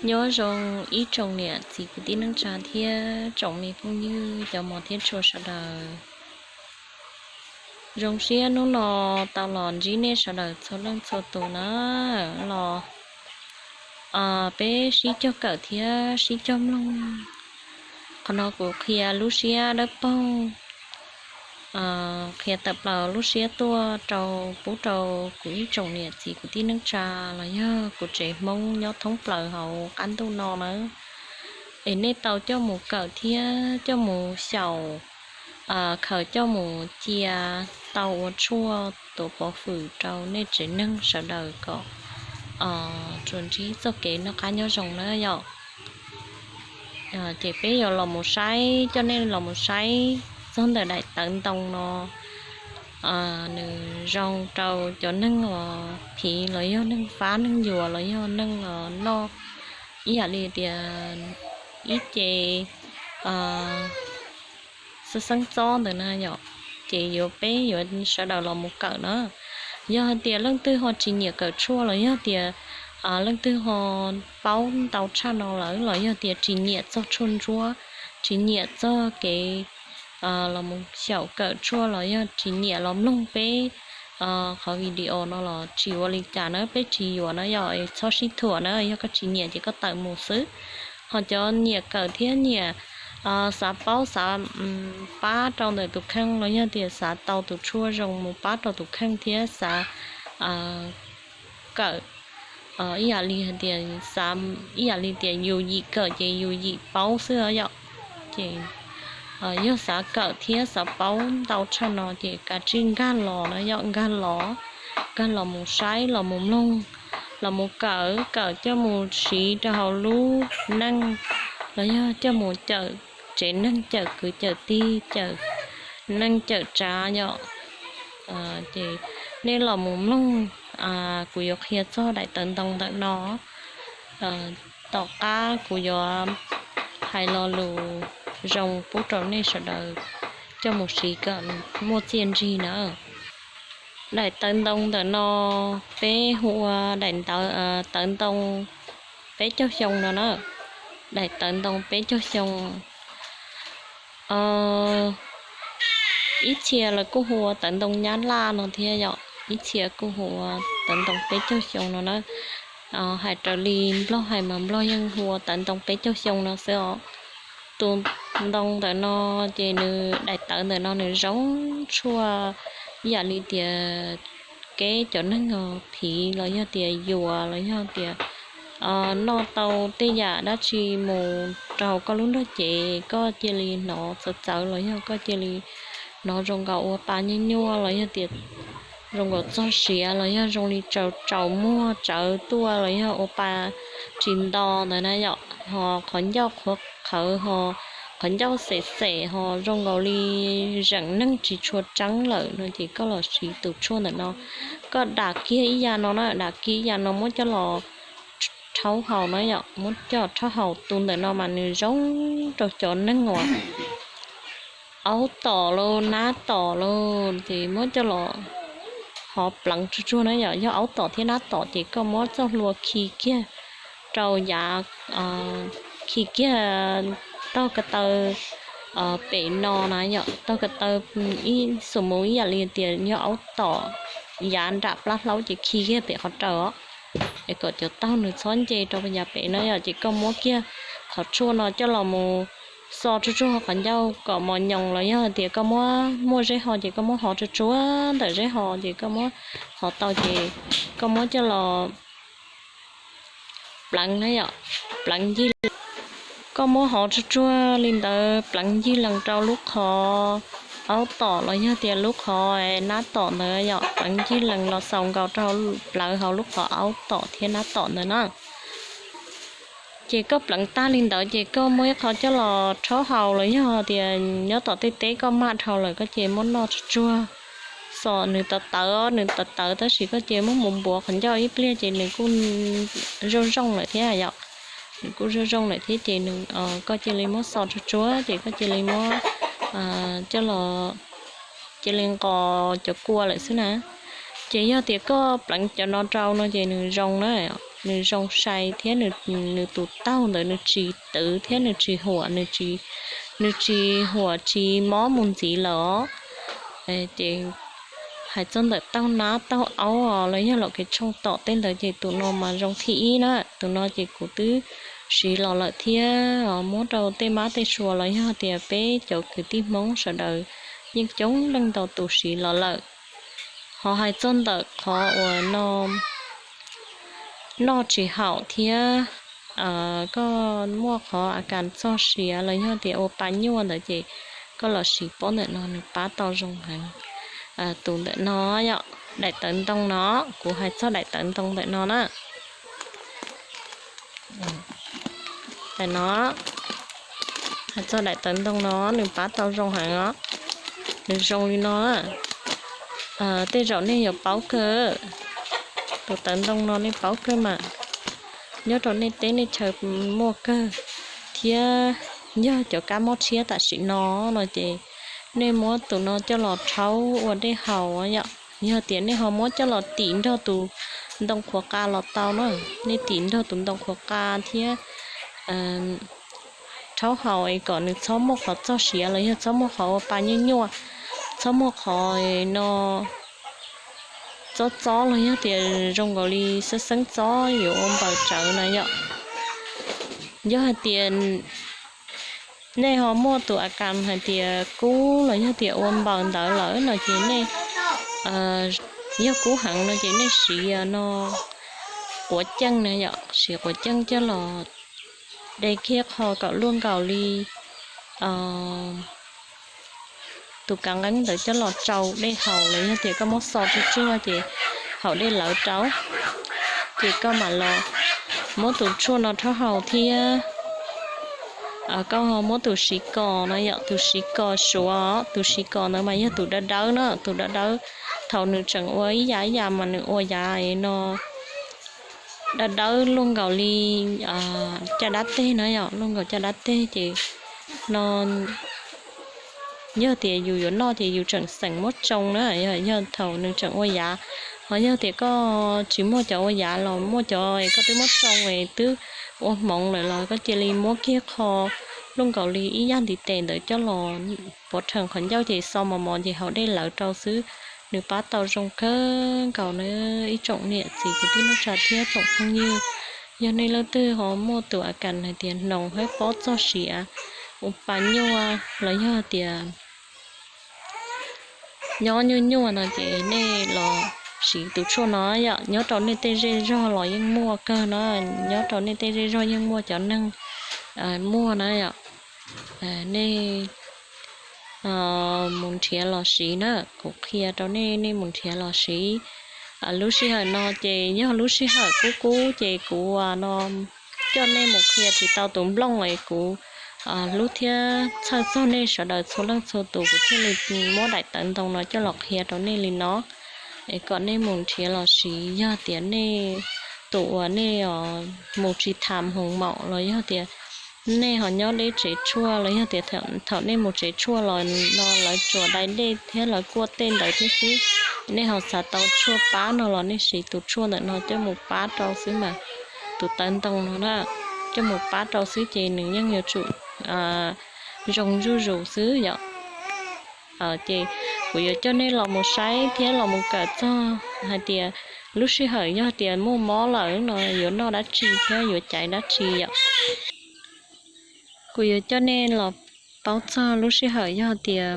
Nyob zoo ib tsoom niam txiv kwv tij neej tsa thiab tsoom me phooj ywg cov mos thiab tshua sawv daws. Zoo siab hnub no tau los ntsib nej sawv daws txhua leej txhua tus na, los peb sib cog kawm thiab sib cog mloog. Qhov no kuv qhia lub siab dawb paug, qhia tawm plaws lub siab tuaj rau pub rau kuv ib tsoom niam txiv kwv tij neej tsa los yog kuv tsev Hmoob nyob thoob plaws hauv qab ntuj no na. Es nej tau coj mus kawm thiab coj mus xyaum, khaws coj mus cia tau ua tshuaj tuav pov hwm rau nej tsev neeg sawv daws kom tsuas ntsib txoj kev noj qab nyob zoo na yom. Ces peb yuav los mus saib, coj nej los mus saib txog ntawm daim tawv ntoo no. Nws zoo rau cov neeg uas phiv los yog neeg fab neeg yuam los yog neeg noj ib yam li tias ib ce xeeb xeeb txob ntawd na yom. Ces yuav peb yuav sawv daws los mus kawm na. Yog hais tias leej twg ho tsis nyiam kawm tshuaj los yog tias leej twg ho paub ntau tshaj no lawm los yog tias tsis nyiam txog tshuaj ntsuab, tsis nyiam txog kev los mus xyaum kawm tshuaj los yog tsis nyiam los mloog peb qhov video no los tsis ua li cas na, peb tsis yuam na yom, txhob sib thuam na, yog koj tsis nyiam ces koj tawm mus xwb. Ho cov nyiam kawm thiab nyiam xav paub xav pab rau ntawm tus kheej los yog tias xav tau tus tshuaj zoo mus pab rau tus kheej thiab xav kawm ib yam li hais tias, ib yam li tias yus yim kawm ces yus yim paub xwb yom. Ces yog xav kawm thiab xav paub ntau tshaj no ces kav tsij nkag los na yom, nkag los, nkag los mus saib los mus mloog, los mus kawm, kawm coj mus siv rau hauv lub neej los yog coj mus cawm tsev neeg, cawm kwv cawm tij, cawm neej cawm tsav yom. Ces nej los mus mloog, kuv yuav qhia txog daim tawv ntoo ntawm no. Tom qab kuv yuav hais lo lus zoo pub rau nej sawv daws coj mus siv kom muaj txiaj ntsig na. Daim tawv ntoo ntawm no peb hu ua daim tawv ntoo peb caug xyoo no na. Daim tawv ntoo peb caug xyoo. Ib txhia lawv kuj hu ua tawv ntoo nyab laj no thiab yom, ib txhia kuj hu ua tawv ntoo peb caug xyoo no na. Hais raws li nplog hais mas nplog yeej hu ua tawv ntoo peb caug xyoo no xwb os. Tus ntoo ntawm no ces nws daim tawv ntawm no nws zoo tshuaj ib yam li tias keb cov neeg os phiv los yog tias yuam los yog tias noj tau tej yam dab tsi mus rau koj lub nrog cev koj cia li hnov txawv txawv los yog koj cia li hnov zoo nkaus ua pa nyuaj nyuaj los yog tias zoo nkaus txog siav los yog zoo li tsaus tsaus muag tsawv tuaj los yog ua pa tsis nto ntawd na yom, ho qhov ncauj qhuav qhawv ho qhov ncauj xem xem ho zoo nkaus li zeem neeg tsis tshua tseeb lawm no ces koj los siv tus tshuaj ntawm no. Koj dam kiag ib yam no na, dam kiag ib yam no muab coj los rhaub haus na yom, muab coj rhaub haus. Tus ntawm no mas nws zoo rau cov neeg uas aub tom lauj, nab tom lauj ces muab coj los hov pleev tsuag tsuag na yom. Yog aub tom thiab nab tom ces koj muab txoj hlua khi kiag rau yav, khi kiag tog ko taw pem no na yom, tog ko taw ib xus mus ib yam li tias yog aub tom yav nram plab hlaub ces khi kiag pem qhov raws os, es kom cov taug nws txhob nce rau yav pem na yom. Ces koj muab kiag qhov tshuaj no coj los mus xo tsuag tsuag qhov ncauj kom mos nyoos los yog tias koj muab muaj zeb ho ces koj muab hov tsuag tsuag ntawm zeb ho ces koj muab hov tau ces koj muab coj los pleev na yom, pleev ncig. Koj muab hov tsuag tsuag li ntawd pleev ncig lees rau lub qhov aub tom los yog tias lub qhov nab tom ntawd yom, pleev ncig lees los xaus nkaus rau plawv hauv lub qhov aub tom thiab nab tom ntawd na. Ces koj pleev tag li ntawd ces koj muab ib qho coj los rhaub haus los yog tias nyob tom tej teb koj maj dhau lawm koj ces muab noj tsuag tsuag. Xom nws tawv tawv, nws tawv tawv tab sis koj ces muab mus npuav qhov ncauj ib pliag ces nws kuj zoo zoo lawm thiab yom. Nws kuj zoo zoo lawm thiab ces koj cia li muab xo tsuag tsuag ces koj cia li muab, coj los, cia li nqos cov kua lawm xwb na. Ces yog tias koj pleev cov no rau no ces nws zoo na. nws zoo sai thiab nws tus taug ntawd nws tsis twv thiab nws tsis huam, nws tsis huam tsis mob mus ntxiv lawm os. Ces hais txog ntawm taug nab taug aub los yog los kev tshooj tom tej ntawd ces tus no mas zoo thib ib na. Tus no ces kuv twb siv los lawm thiab muab rau tej mab tej sua los yog tias peb cov kwv tij Hmoob sawv daws yeej coob leej ntau tus siv los lawm. Ho hais txog ntawm qhov uas no noj tsis haum thiab koj muaj qhov a kas txog siav los yog tias ua pa nyuaj ntawd ces koj los siv pob ntawm no nws pab tau zoo heev. Tus ntawm no yom, daim tawv ntoo no, kuv hais txog daim tawv ntoo ntawm no na. Daim no, hais txog daim tawv ntoo no nws pab tau zoo heev os. Nws zoo li no, tej zaum nej yuav paub kawg. Tus tawv ntoo no nej paub kawg mas, nyob rau nej teb nej chaw muaj kawg, thiab yog cov kab mob tshiab tam sim no no ces nej muab tus no coj los rhaub ua dej haus yom. Yog tias nej ho muab coj los tim nrog tus ntoo qhuav qa los tau na, nej tim nrog tus ntoo qhuav qa thiab rhaub haus es kom nws txhob muaj qhov txog siav los yog txhob muaj qhov ua pa nyuaj nyuaj, txhob muaj qhov no txob txob los yog tias zoo nkaus li xeeb xeeb txob yuav ua npaws tsawv na yom. Yog hais tias nej ho muaj tus a kas hais tias kub los yog tias ua npaws ntawd lawm no ces nej, yog kub heev no ces nej siv no quav ceej na yom, siv quav ceej coj los de kiag qho kom luaj nkaus li tus kav nqeeb ntawd coj los tsau dej haus los yog tias koj muab xo tsuag tsuag ces haus dej lawv rau, ces koj mam los muab tus tshuaj no rhaub haus thiab koj ho muab tus siv kos no yom, tus siv kos suav, tus siv kos ntawd mas yog tus dawb dawb na, tus dawb dawb thaum nws tseem ua ib yam ib yam mas nws ua yav no dawb dawb luaj nkaus li caj dab teg na yom, luaj nkaus caj dab teg ces no yog tias yus yuav noj ces yus tseem xeem muab tsoo na, yog thaum nws tseem ua yav. Ho yog tias koj tsis muaj cov ua yav los muaj cov koj twb muab tsoo es twb ua hmoov lawm los koj cia li muab kiag qho luaj nkaus li ib yam ntiv tes ntawd coj los pov rhees qhov ncauj ces xo mos mos ces haus dej lawv rau xwb, nws pab tau zoo kawg nkaus na ib tsoom niam txiv kwv tij neej tsa thiab tsoom phooj ywg. Yog nej leej twg ho muaj tus a kas hais tias hnoos hab pob txog siav, ua pa nyuaj los yog tias nyob nyuaj nyuaj no ces nej los siv tus tshuaj no yom, nyob rau nej tej zej zog los yeej muaj kawg na, nyob rau nej tej zej zog yeej muaj cov neeg muaj na yom. Nej mus nrhiav los siv na, kuv qhia rau nej, nej mus nrhiav los siv. Lub sij hawm no ces yog lub sij hawm kub kub ces kuv no coj nej mus qhia tsis tau tus nplooj es kuv hlub thiab txhawj txog nej sawv daws txhua leej txhua tus, kuv thiaj li muab daim tawv ntoo no coj los qhia rau nej li no, es kom nej mus nrhiav los siv. Yog tias nej tus uas nej mus tsis tham hmoov maum los yog tias nej ho nyob deb tsev tshuaj los yog tias thaum nej mus tsev tshuaj los no lawv tsuas dai dej thiab lawv kuaj tej ntawd thiab xwb, nej ho xav tau tshuaj pab no los nej siv tus tshuaj ntawm no coj mus pab rau xwb mas, tus tawv ntoo no na, coj mus pab rau xwb ces nws yeej yuav tsum zoo zuj zus xwb yom. Ces kuv yuav coj nej los mus saib thiab los mus kawm txog hais tias lub sij hawm yog tias muaj mob lawm no yuav noj dab tsi thiab yuav caiv dab tsi yom. Kuv yuav coj nej los paub txog lub sij hawm yog tias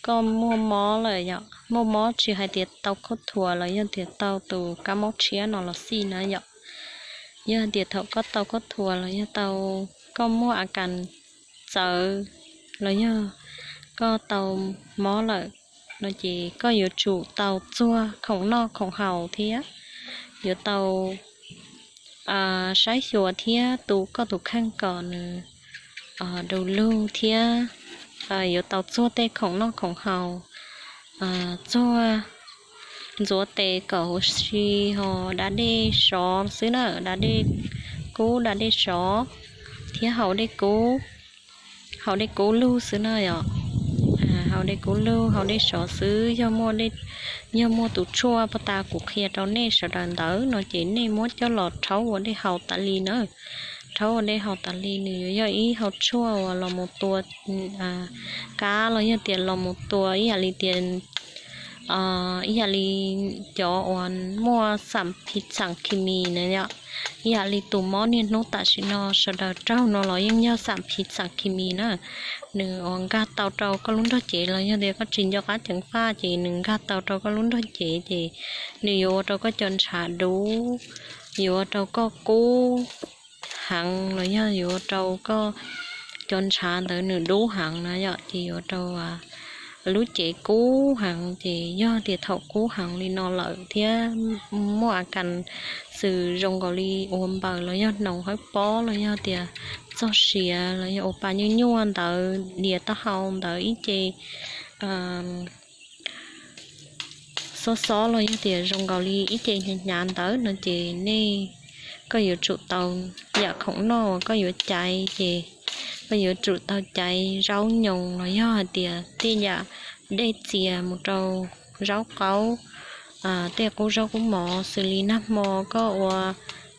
koj muaj mob lawm yom, muaj mob tsis hais tias tau khaub thuas los yog tias tau tus kab mob tshiab no los xij na yom. Yog tias thaum koj tau khaub thuas los yog tau koj muaj a kas txawv los yog koj tau mob lawm no ces koj yuav tsum tau txuag khoom noj khoom haus thiab yuav tau saib xyuas thiab tu koj tus kheej kom nws du lug thiab yuav tau txuag tej khoom noj khoom haus, txuag ntxuav tes kom huv si ho da dej sov xwb na, da dej kub da dej sov thiab haus dej kub, haus dej kub lug xwb na yom. haus dej kub lug, haus dej sov xwb. Yog muaj tus tshuaj paj tas kuv qhia rau nej sawv daws ntawd no ces nej muab coj los rhaub ua dej haus tas li na. Rhaub ua dej haus tas li nws yuav yog ib hau tshuaj uas los mus tua kab los yog tias los mus tua ib yam li tias ib yam li cov uas muaj xam phiv xam khi mis na yom. Ib yam li tus mob niaj hnub tam sim no sawv daws raug no los yeej yog xam phiv xam khi mis na. Nws uas nkag tau rau koj lub nrog cev los yog tias koj tsis nco qab ceev faj ces nws nkag tau rau koj lub nrog cev ces nws yuav ua rau koj cov ntshav dub, yuav ua rau koj kub heev los yog yuav ua rau koj cov ntshav ntawd nws dub heev na yom, ces yuav ua rau lub cev kub heev. Ces yog tias thaum kub heev li no lawm thiab muaj a kas xwm zoo nkaus li ua npaws los yog hnoos hawb pob los yog tias txog siav los yog ua pa nyuaj nyuaj ntawd, dias taub hau ntawd ib ce xob xob los yog tias zoo nkaus li ib ce hnyav hnyav ntawd no ces nej, koj yuav tsum tau yam khoom noj uas koj yuav caiv ces koj yuav tsum tau caiv zaub nyoos los yog hais tias tej yam dej txias mus rau zaub qaub, tej qub zaub qub mov xws li nag hmo koj ua,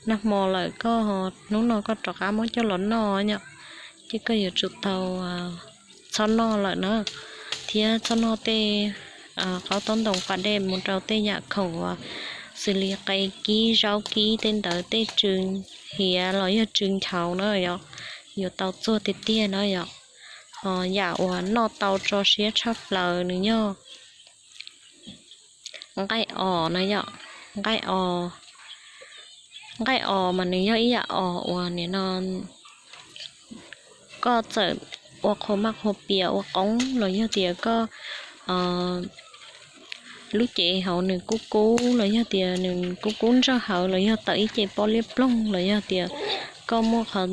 nag hmo lawm koj hnub no koj rov qab muab coj los noj yom, ces koj yuav tsum tau txhob noj lawm na. Thiab txhob noj tej qaub taub ntoo pas dej mus rau tej yam khoom uas xws li qe kib zaub kib tej ntawd, tej tsw hiav los yog tsw nchaus na yom, yuav tau txuag tiag tiag na yom. Ho yam uas noj tau tso siab tshaj plaws nws yog nqaij os na yom. Nqaij os, nqaij os mas nws yog ib yam os uas nim no koj txawm ua qhua maj qhua pias ua qoob los yog tias koj lub cev hauv nws kub kub los yog tias nws kub kub ntsawj hawv los yog tawm ib ce pob liab ploog los yog tias koj muaj qhov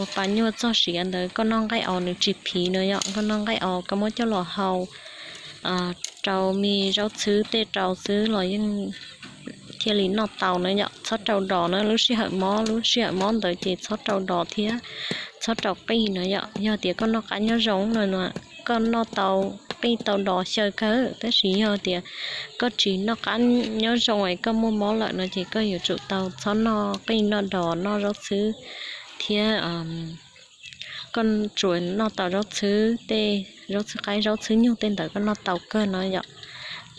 ua pa nyuaj txog siav ntawd koj noj nqaij os nws tsis phiv no yom. Koj noj nqaij os koj muab coj los hau rau me zaub txhwb tej rau xwb los yeej thiaj li noj tau na yom. Txhob rau dos na, lub sij hawm mob, lub sij hawm mob ntawd ces txhob rau dos thiab txhob rau qij na yom. Yog tias koj noj qab nyob zoo no, koj noj tau qij tau dos xyaw kawg, tab sis yog tias koj tsis noj qab nyob zoo es koj muaj mob lawm no ces koj yuav tsum tau txhob noj qij noj dos noj zaub txhwb thiab koj tsuas noj tau zaub txhwb tej, zaub txhwb qaib zaub txhwb nyuj tej ntawd koj noj tau kawg no yom.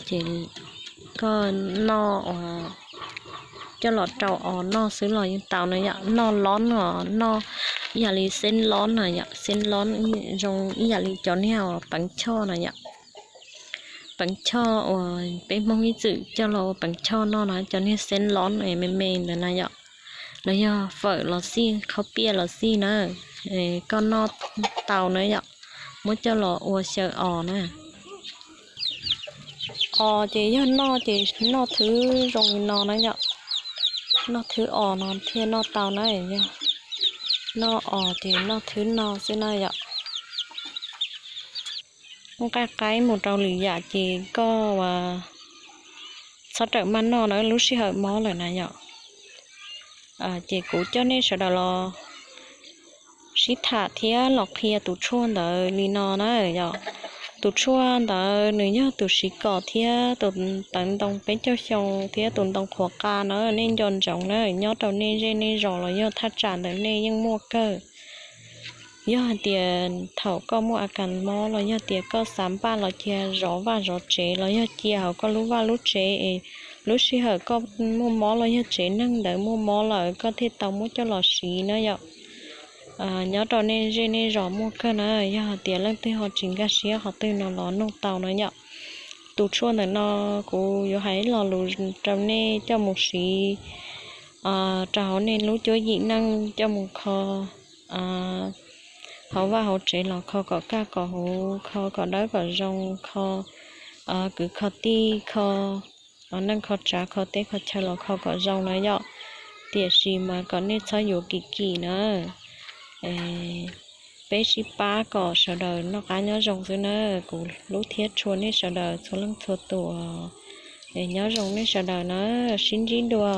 Ces koj noj, coj los rau os noj xwb los yeej tau no yom. Noj lob os, noj ib yam li xeeb lob no yom, xeeb lob zoo ib yam li cov niag peev choj no yom. Peev choj uas peb Hmoob ib txwm coj los ua peev choj noj no, cov niag xeeb lob me me ntawd na yom. Los yog fawm los xij, khaub piaj los xij na, koj noj tau na yom. Muab coj los ua xyaw os na. Os ces yog noj ces noj thwv zoo li no na yom. Noj thwv os no thiaj noj tau na. Yog noj os ces noj thwv no xwb na yom. Nqaij qaib mus rau lwm yam ces koj txhob rawm maj noj na, lub sij hawm mob lawm na yom. Ces kuv coj nej sawv daws los sib tham thiab los qhia tus tshuaj ntawd li no na yom. Tus tshuaj ntawd nws yog tus siv kom thiab tus tawv ntoo peb caug xyoo thiab tus ntoo qhuav qa na, nej nco ntsoov na, nyob rau nej zej nej zos los yog thaj tsam ntawm nej yeej muaj kawg. Yog hais tias thaum koj muaj a kas mob los yog tias koj xav npaj los cia zov vaj zov tsev los yog cia hauv koj lub vaj lub tsev es lub sij hawm koj muaj mob los yog tsev neeg ntawd muaj mob lawm koj thiaj tau muab coj los siv na yom. Nyob rau nej zej nej zos muaj kawg na, yog hais tias leej twg ho tsis nkag siab qhov twg no los nug tau na yom. Tus tshuaj ntawm no kuv yuav hais ib lo lus rau nej coj mus siv rau hauv nej lub cuab yim neej, coj mus kho hauv vaj hauv tsev los kho kom kaj kom huv, kho kom dawb kom zoo, kho kwv kho tij, kho neej kho tsav, kho teb kho chaw los kho kom zoo na yom. Tiam sis mas kom nej txhob yuav kim kim na. Peb sib pab kom sawv daws noj qab nyob zoo xwb na. Kuv hlub thiab tshua nej sawv daws txhua leej txhua tus. Nyob zoo nej sawv daws na, sib ntsib dua.